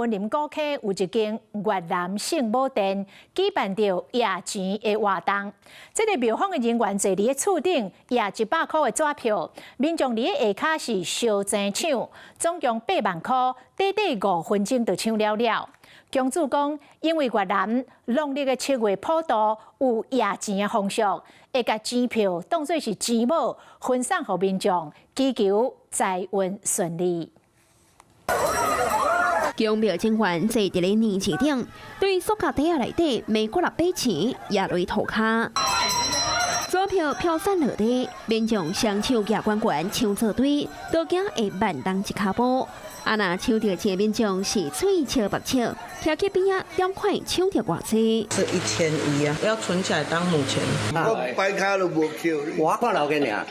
雲林古坑有一間越南聖母殿，舉辦著掖錢的活動。這个廟方的人員坐佇咧厝頂掖100箍的紙票，民眾佇咧下跤是相爭搶，總共8萬箍，短短5分鐘就搶了了。宮主講，因為越南農曆的7月普渡有掖錢的風俗，會共錢票當做是錢母，分送予民眾，祈求財運順利。宮廟人員坐佇咧年前頂，對塑膠袋仔內底美國六百錢掖落塗跤，紙票飄散落地，民眾雙手舉懸懸搶做堆，都驚會慢人一跤步。啊！若搶著錢民眾是喙笑目笑，徛去邊仔點看搶著偌濟？是1100啊，要存起來當母錢。我擺跤都無票，我看樓緊爾。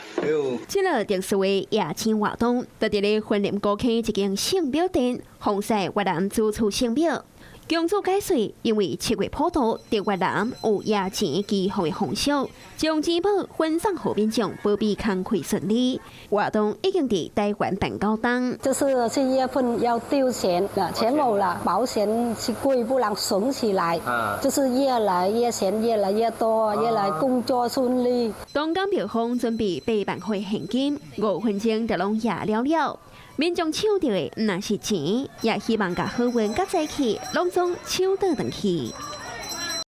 這个特殊的掖錢活動，就佇咧雲林古坑一間聖母殿，奉祀越南主厝聖母。宮主解說，因為7月普渡，佇越南有掖錢祈福的風俗，將錢寶分送予民眾，保庇工課順利。活動已經佇台灣辦九冬。就是7月份要丟錢，錢冇了，保險是貴，不能存起來，就是越來越錢越來越多，越來工作順利。東港廟方準備8萬塊現金，5分鐘就攏掖了了。民眾搶著的毋但是錢，也希望共好運佮財氣攏總搶倒轉去。